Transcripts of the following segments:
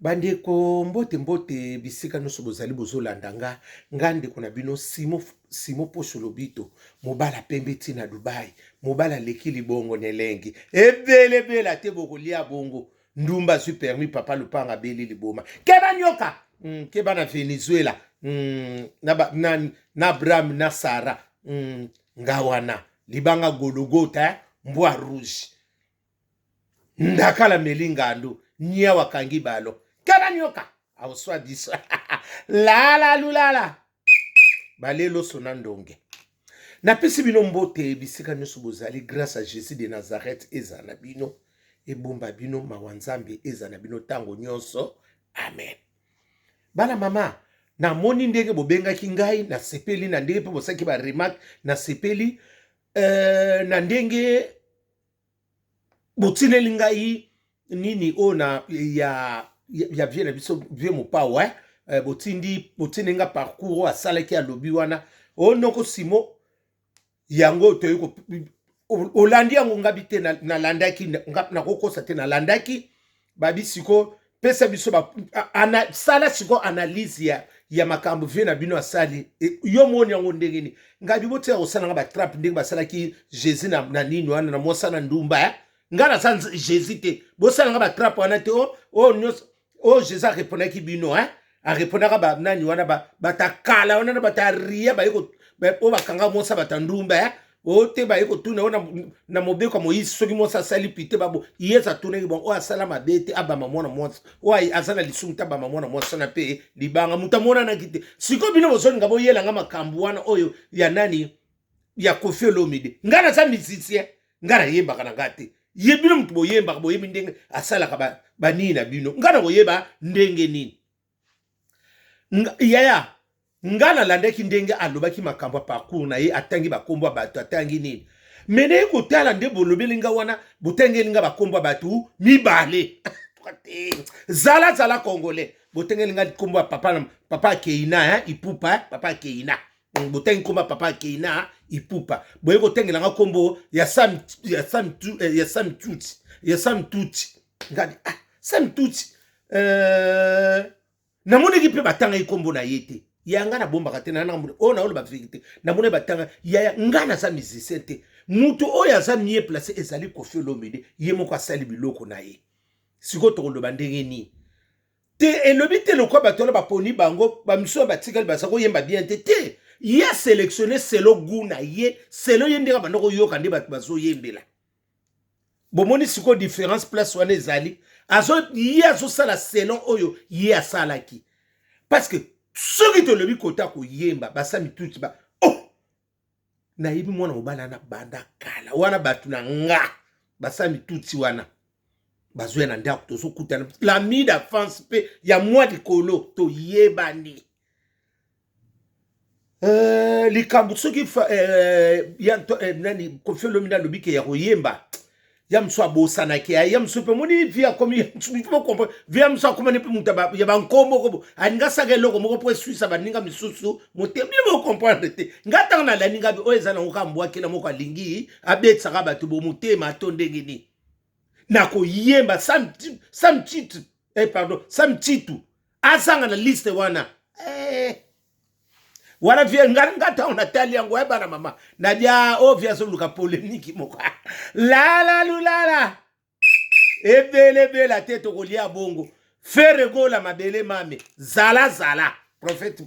Bandeko mbote mbote bisika nyonso bozali bozolanda nga nga ndeko na bino Simo, Simo Poso Lobito mobala pembe ti na Dubai mobala aleki libongo na elengi ebelebela te bokolia bongo ndumba azwi permis papa lupanga abeli liboma keba nyoka keba na Venezuela na, na, na Abraham na Sarah nga wana libanga Gologota eh? Mbwa rouge ndakala meli ngandu niawu akangi balo keba nyoka awoswa biso lala lulala baleloso na ndonge. Napesi bino mbote bisika nyonso bozali, grâce à Jésus de Nazareth eza na bino, ebomba bino, mawa Nzambe eza na bino ntango nyonso, amen. Bana mama, namoni ndenge bobengaki ngai, nasepeli na ndenge mpe bosalaki ba remarque, nasepeli na ndenge botineli ngai nini oyo na ya vie na biso vie mopao eh? Botindi nga parcours oyo asalaki, alobi wana oyo noko Simo yango toyei olandi yango ngabi te, nalandaki, nakokosa te, nalandaki. Babi siko pesa biso sala siko analyse ya makambo vie na bino asali e, yo moni yango ndenge nini? Ngabi botika kosala nga batrape ndenge basalaki Jésus na nini wana na mwasa na ndumba eh? Nga naza Jésus te, bosala nga batrape wana te. O oyo nyonso oyo Jésus arepondaki bino eh? Arepondaka banani wana, batakala wana na bataria baye oyo bakanga mwasa bata ndumba eh? Oyo te baye kotuna oyo na mobeko ya Moïse, soki mwasi asali pite babo Yesu atunaki bango, oyo asala mabe te abama mwana mwasi, oyo aza na lisumu te abama mwana mwasi wana mpe libanga. Moto amonanaki te. Sikoyo bino bozolinga boyelanga makambo wana oyo ya nani, ya Koffi Olomide. Ngai naza musicien, ngai nayembaka na ngai te. Ye bino moto boyembaka, boyebi ndenge asalaka banini na bino, ngai nakoyeba ndenge nini? Yaya, nga nalandaki ndenge alobaki makambo ya parcours na ye, atangi bakombo ya bato, atangi nini, me naye kotala nde bolobeli nga wana, botangeli nga bakombo ya bato mibale te. Zala zala congolais, botangeli nga kombo ya papa, papa Akeina eh, Ipupa eh, papa Akeina. Botangi nkombo ya papa Akeina Ipupa, boye kotangela nga nkombo ya Sam, ya Sam, ya Sam Tuti, ya Sam Tuti. Ngabi ah, Sam Tuti namonaki mpe batangaki nkombo na ye te. Ya nga nabombaka te oyo naoloba vérité, namoni batanga. Yaya, nga naza musicien te. Moto oyo aza mieux placé ezali Koffi Olomide, ye moko asali biloko na ye. Sikoyo tokoloba ndenge nini te? Elobi te lokwa bato wana baponi bango, bamisusu batikali baza koyemba bien te te. Ye asélectionne selon goût na ye, selon ye ndenge banda koyoka nde bato bazoyembela. Bomoni sikoyo différence place wana ezali, azo ye azosala selon oyo ye asalaki, parce que soki tolobi kota koyemba basami tuti ba oh, nayebi mwana mobali wana banda kala wana, bato na nga basami tuti wana bazoya na ndako, tozokutana l'ami d'enfance mpe ya mwa likolo, toyebani. Likambo soki ya, nani Koffi Olomide alobi ke ya koyemba ya mosu abosanaki ya mosu mpe omoni vie akomi vie ya mosu akomani mpe moto ya bankombo kobo alingi asaka eloko moko mpo eswisa baninga misusu motema. Bino bocomprendre te. Nga ntango nalandi ngabi oyo eza nango kaka mbwakela moko alingi abetisaka bato bo motema to ndenge nini na koyemba. Sam Titu pardon, Sam Titu azanga na liste wana wana vie nga ntango natali yango oyeba na mama nadia oyo vie azoluka polémique moko lala lulala ebelebela te tokolia bongo. Ferre Gola mabele mame zala zala prophète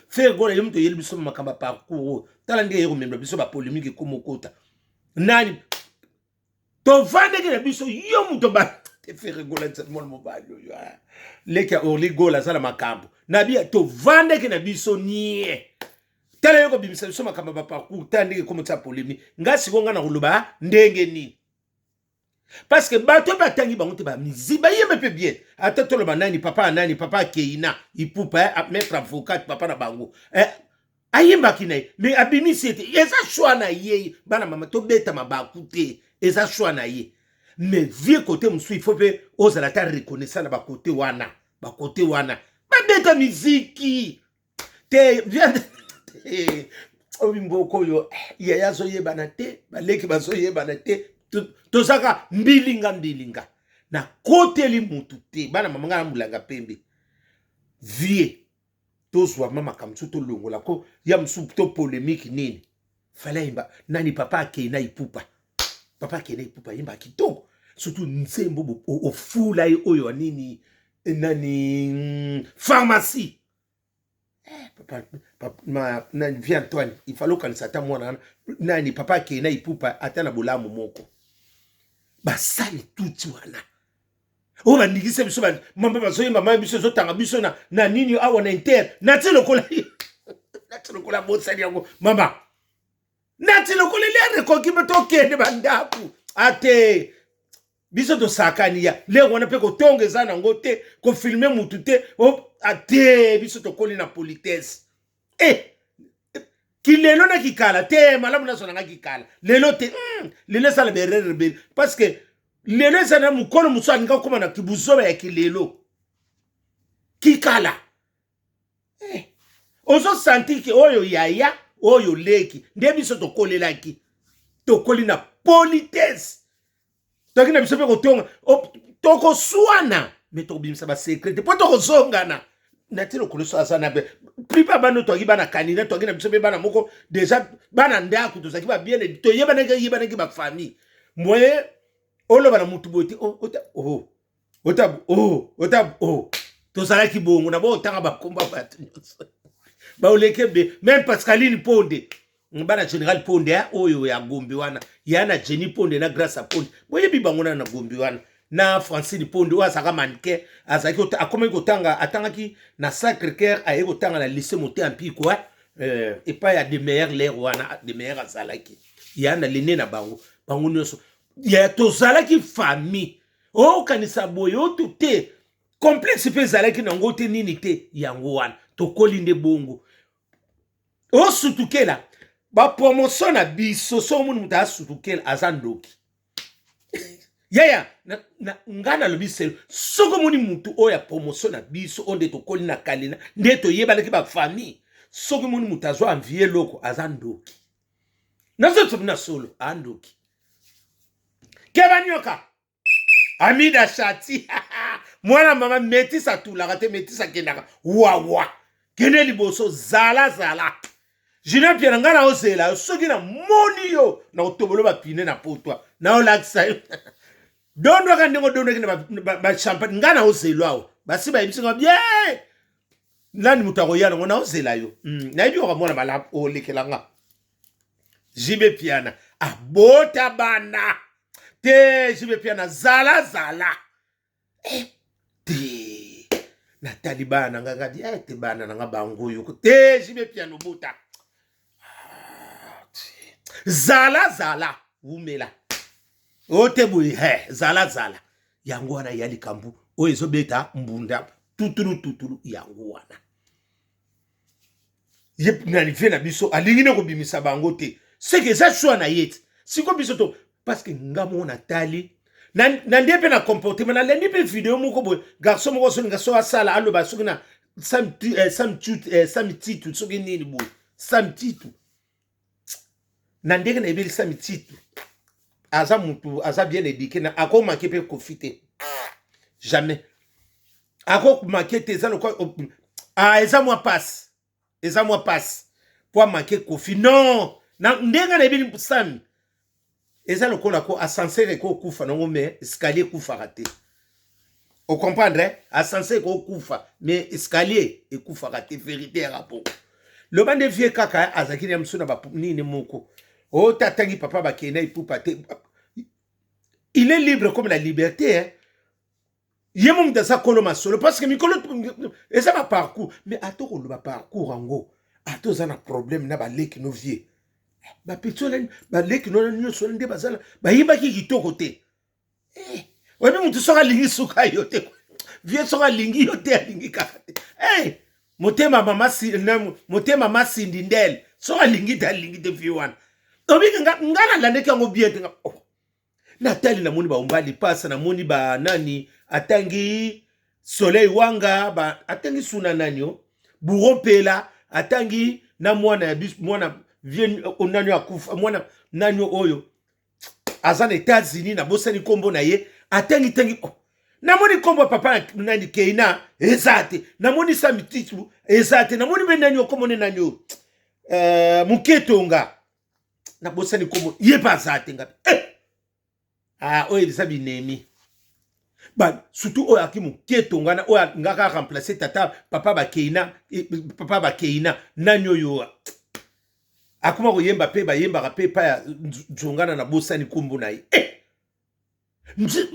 Ferre Gola, ye moto oyeli biso makambo ya parcours oyo. Tala ndenge ye komemela biso bapolémique ekoma okota nani tovandaki na biso yo moto ba te. Ferre Gola mwana mobali oyo leki ya Orly Gola aza na makambo na bia, tovandaki na biso nie. Tala yo kobimisa biso makambo ya baparcours, tala ndenge ekoma tia polémique. Nga sikoyo nga na koloba ndenge nini? Parce que bato oyo batangi bango te, bamizi bayembe mpe bien, ata toloba nani, papa ya nani, papa Akeina Ipupa eh, maître avocat papa na bango eh, ayembaki na ye mais abimisi ete eza choix na ye. Bana mama, tobeta mabaku te, eza choix na ye. Mais vie côté mosusu il faut mpe ozala ata reconnaissant na bakote wana, bakote wana babeta miziki te. Oyo mboka oyo, yaya azoyebana te, baleki bazoyebana te, tozaka mbilinga mbilinga. Nakoteli mutu te, bana mama ngai na mulanga pembe. Vie tozwa ma makambo mosusu tolongola ko ya mosusu to polemique nini. Fallait ayimba nani papa akei na Ipupa. Papa akei na Ipupa ayimba kitoko. Surtout nzembo ofula ye oyo ya nini nani pharmacie. Eh, papa, papa, ma, nani, vie Antoine, il fallait okanisa ata mwana wana nani papa akei na Ipupa ata na bolamu moko. Basali tuti wana oyo bandingisa biso mamba bazoyemba mai biso ezotanga biso na, na nini awa na inter nati lokola nati lokola bosali yango mama nati lokola elere ekoki mpe tokende bandako ate biso tosakani ya lere wana mpe kotonga eza nango te kofilme mutu te ate biso tokoli na politesse eh, kilelo na kikala te malamu nazwa nanga kikala lelo te lelo esala berere bele parce que lelo eza na mokolo mosusu alinga kokóma na kibuzoba ya kilelo kikala eh. Ozosanti ke oyo yaya oyo leki nde biso tokolelaki tokoli na politesse toki na biso mpe kotonga tokoswana me tokobimisa basecret te mpo tokozongana na ti lokolo so aza na plupart bana toyaki bana kanina toyaki na biso mpe bana moko deja bana ndako tozalaki babiene toyebanaki yebanaki bafamille moye oloba na mutu boye te oh, ota oh, ota oh. Tozalaki bongo na baotanga bakomba bato nyonso baoleke be meme Pascaline Ponde bana général Ponde ya oyo ya Gombe wana ya na Jenny Ponde na Grâce Ponde boyebi bango na Gombe wana na Francine Ponde oyo azalaka mannequin azalaki akomaki kotanga atangaki na Sacré Cœur aye kotanga na lycée Mote Mpiko epai ya de meilleur l'air wana de meilleur azalaki ya na lene na bango bango nyonso ya tozalaki famille okanisa boye oto te complexe mpe ezalaki nango te nini te yango wana tokoli nde bongo osutukela bapromotion na biso soki omoni moto asutukela aza ndoki yaya nga nalobi selo soki omoni motu oyo ya promotion na biso oyo nde tokoli na kalina nde toyebanaki bafamille soki omoni moto azwa envie eloko aza ndoki nazotobi na solo andoki keba nyoka Amida Shati mwana mama metis atulaka te metis akendaka wawa kende liboso zala zala Julien Pierre ngai naozela yo soki namoni yo na kotobolo bapine na potwa naolakisa yo dondwaka ndenge odondwaki na bachampagne ngai naozela awa basi bayebisi nga bien nani moto akoya nango naozela yo nayebi oka mwana malamu olekela nga Jibe Piana abota bana te Jibe Piana zala zala te natali bana nga ngadi te bana nanga bango oyo te Jibe Piana obota zala zala wumela o te boye he zala zala yango wana ya likambo oyo ezobeta mbunda tutulu tutulu yango wana ye na vie na biso alingi ne kobimisa bango te seke eza choix na ye ti siko biso to parce que nga moko natali na nde mpe na comportement nalandi mpe video moko boye garçon moko solinga so asala aloba soki na Sami Titu soki nini boye Sami Titu na ndenge nayebeli Sami Titu aza mutu aza bien éduqué na akomaki mpe Kofi te jamais akomaki te eza lokwa ah, eza mwa pasi eza mwa pasi po amake Kofi non na ndenge nayebeli Sami eza lokola ko ascenseur ekokufa nango mais escalier ekufaka te ocomprendre eh? Ascenseur ekokufa mais escalier ekufaka te vérité ya rapport loba nde vie kaka azalaki na mosu na banini moko oyo te atangi papa bakende Ipupa te il est libre comme la liberté hein? Ye mo moto aza kolo masolo parce que mikolo eza baparcours mais ata koloba parcours yango ata oza na problème na baleki no vie bapeti wana baleki no nyonso wana nde bazala bayebaki kitoko te oyebi motu soki alingi suka yo te vie soki alingi yo te alingi kaka te motema mama motema masindi ndele soki alingi te alingi te vie wana obiki nga nalandaki yango bien te oh. Natali namoni baomba lipasa namoni banani atangi Soleil Wanga ba, atangi suna nani o Bouro Mpela atangi na mwana ya biso mwana vie nani akufa mwana nani oyo aza na États-Unis nabosani nkombo na ye atangi tangi oh. Namoni nkombo ya papa nani Keina eza te, namoni Sami Titu eza te, namoni mpe nani okomone nani oyo Muketonga, nabosani nkombo ye mpe aza te. Ngapi eh! Ah, oyo eza binemi ba surtout oyo aki Muketonga na oyo ngaka remplacer tata papa bakeina, papa bakeina nani oyo akoma koyemba mpe bayembaka mpe epai ya Nzongana, nabosani nkombo na ye eh!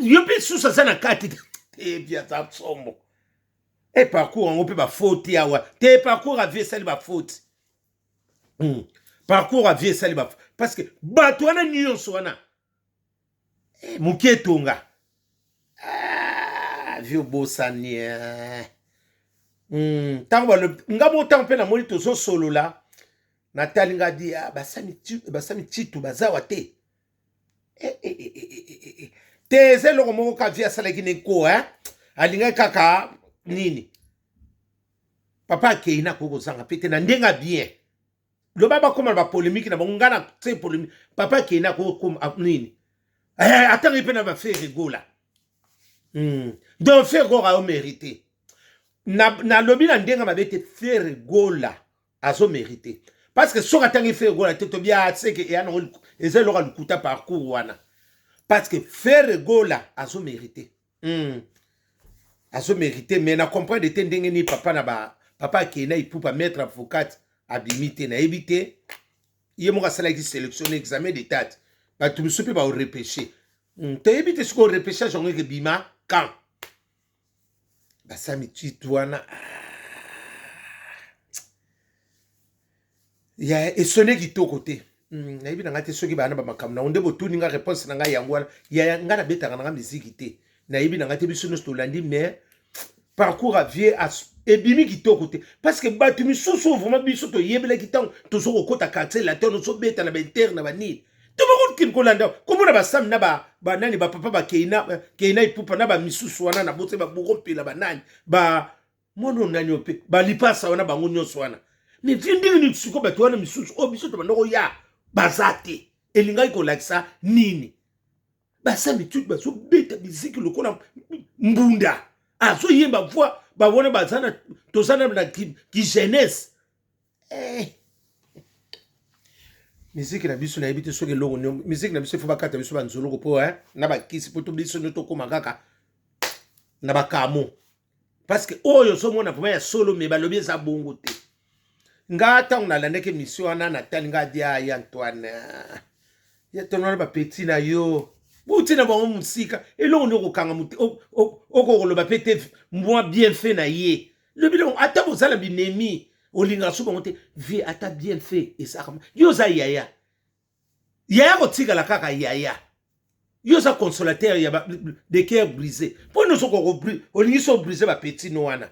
Yo mpe susu aza na kati te, bi aza sombo e parcours yango mpe bafoti awa te. Parcours ya vie esali bafoti. Parcours ya vie esali bafoti parce que bato wana nyonso wana eh, moke etonga ah, vie obosani eh. Ntango nga mo ntango mpe namoni tozosolola, natali nga di ah, basami Titu bazawa te eh, eh, eh, eh, eh, eh. Te, eza eloko moko ka vie asalaki ne nko eh? Alingaki kaka nini, papa akei na akoki kozanga mpe te na ndenge ya bien. Loba bakóma na bapolémique na bango, nga na te polémique. Papa akei na akoki nini eh, atangi mpe na baFerre Gola. Donc Ferre Gola azomérite, nalobi na ndenge mabe te, Ferre Gola azomérite parce que soki atangi Ferre Gola te, tobi aseke eya nango eza eloko ya lokuta parcours wana, parce que Ferre Gola azomérite. Azomérite, mais na comprendre te ndenge nini papa na ba papa akei na Ipupa, maître avocat abimi te. Nayebi te, ye moko asalaki sélection na examen d'état, bato mosusu mpe baorepêche. Toyebi te soki orepêchage yango ekebima quand basami titre wana ah. Ya esone kitoko te. Nayebi na ngai te soki baa na bamakambo nango nde botuni nga. Réponse na ngai yango wana ya ngai, nabetaka na ngai miziki te, nayebi na ngai te. Biso nyonso tolandi, mais parcours ya vie ebimi kitoko te parce que bato misusu oyo vraiment biso toyebelaki ntango tozo kokɔta Quartier Latin, tozobeta na bainter na banini, tobakokende kolanda komona basami na banani, bapapa bakeina Keina Ipupa na bamisusu wana na bose baboko mpela banani ba mwana oyo nani oyo mpe balipasa wana, bango nyonso wana. Mais vie, ndenge nini sikoyo bato wana misusu oyo biso tobanda koya baza te? Elingaki kolakisa nini? Basami tutu bazobeta miziki lokola mbunda azoyemba voix bawana baza na toza na ki jeunesse eh. Miziki na biso, nayebi te soki eloko miziki na biso ifo bakata biso banzoloko mpo eh, na bakisi mpo to biso nde tokóma kaka na bakamo, parce que oyo ozomona vraiment ya solo, me balobi eza bongo te. Nga ntango nalandaki émission wana, natali nga dia ya Antoine ya tono wana, bapeti na yo buti na bango mosika, eloko nde okokanga okokoloba mpe te mwa bien fait na ye. Lobi ata bozala binemi, olingaka so bango te, vie ata bien fait ezaka yo oza yaya, yaya kotikala kaka yaya. Yo oza consolateur ya de cœur brisé, mpo nyonso olingi so brise bapeti no wana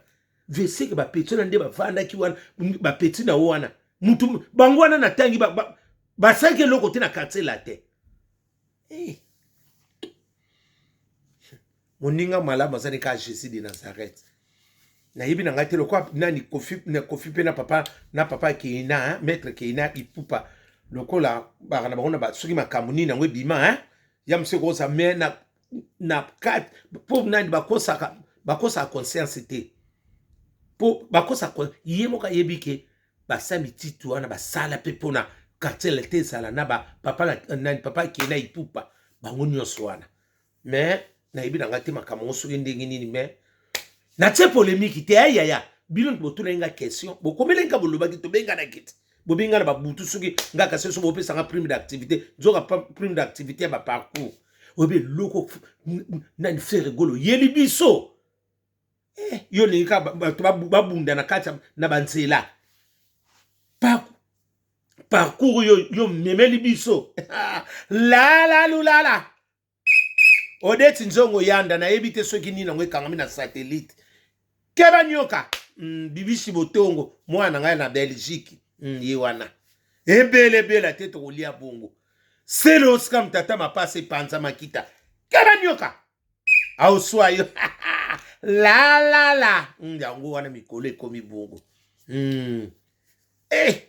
veseke, bapeti wana nde bavandaki wana, bapeti na yo wana, mutu bango wana natangi basalaki eloko te na Quartier Latin eh. Moninga malamu azali kaka Jésus de Nazareth. Nayebi na ngai te lokola nani Kofi, na Kofi mpe na papa Keina, maître Keina Ipupa, lokola baka na bango na soki makambo nini yango ebima hein? Ya mosu ekoza me na kati mpo nani bakosaka conscience te, mpo bakosaka ye moko ayebi ke basami titu wana basala mpe mpona Quartier Latin ezala na bapapa nani, papa Keina Ipupa, bango nyonso wana. Mais nayebi na ngai te makambo yango soki ndenge nini, mais natie polémique te. Ayaya, bino botunaki nga question, bokomelaki nga, bolobaki tobenganaki te, bobengana babutu. Soki nga kasi so bopesanga prime d'activité, nzoka prime d'activité ya baparcours oyebi eloko nani Ferre Gola oyeli biso eh, yo olingi kaka bato babunda na kati na banzela. Parcours yo memeli biso lala lulala Odeti Nzongo Yanda, nayebi te soki nini yango ekangami na satellite. Keba nyoka. Bibisi botongo mwana na ngai na Belgique, ye wana ebelebela te, tokolia bongo sele osika mtata mapasa epanza makita. Keba nyoka aoswa yo lalala. Yango wana mikolo ekomi bongo. Eh,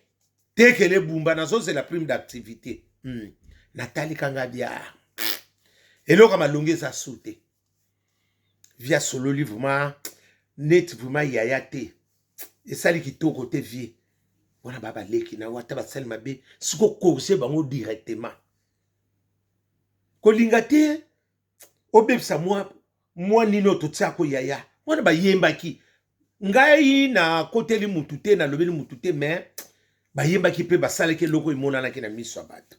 tekele bumba, nazozela prime d'activité. Natali kanga bia eloko ya malongi eza su te. Vieux asololi vraiment neti vraiment yaya te, esali kitoko te. Vieux wana ba baleki na ata basali mabe, siko corriger bango directement. Kolinga te obebisa mwa mwa nini oyo totiako yaya wana bayembaki. Ngai nakoteli mutu te, nalobeli mutu te, mais bayembaki mpe basalaki eloko emonanaki na miso ya bato.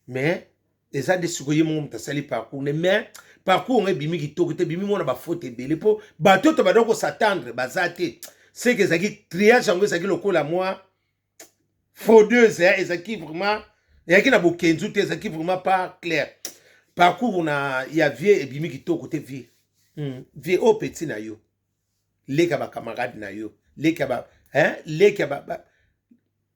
Mais eza nde sikoyo ye moko moto asali parcours ne, mais parcours yango ebimi kitoko te, ebimi mona bafaute ebele, mpo bato oyo banda kos'attendre baza te. Seke ezalaki triage, yango ezalaki lokola mwa fraudeuse, ezalaki vraiment, ezalaki na bokenzu te, ezalaki vraiment pas clair. Parcours na ya vieux ebimi kitoko te. Vieux, Vieux oyo petit na yo, leka bacamarade na yo, leka ba, hein? Leka ba, ba,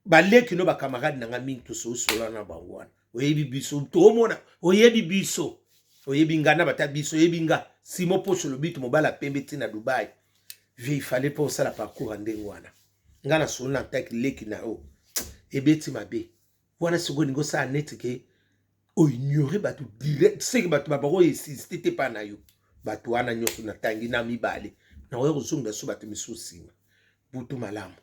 baleki no, bacamarade na nga mingi tososola na bango wana. Oyebi biso, toomona, oyebi biso, oyebi nga na bata biso, oyebi nga Simo Poso Lobito, mobala pembe ntina Dubai. Vieux, ifale mpo osala parcours ya ndenge wana. Nga na solo na ntaki leki na yo, ebeti mabe wana. Sikoyo olingi osala neti ke oignore bato direct, seke bato babako existe te mpa na yo. Bato wana nyonso natangi na mibale, nakoya kozongela so bato misusu nsima. Butu malamu.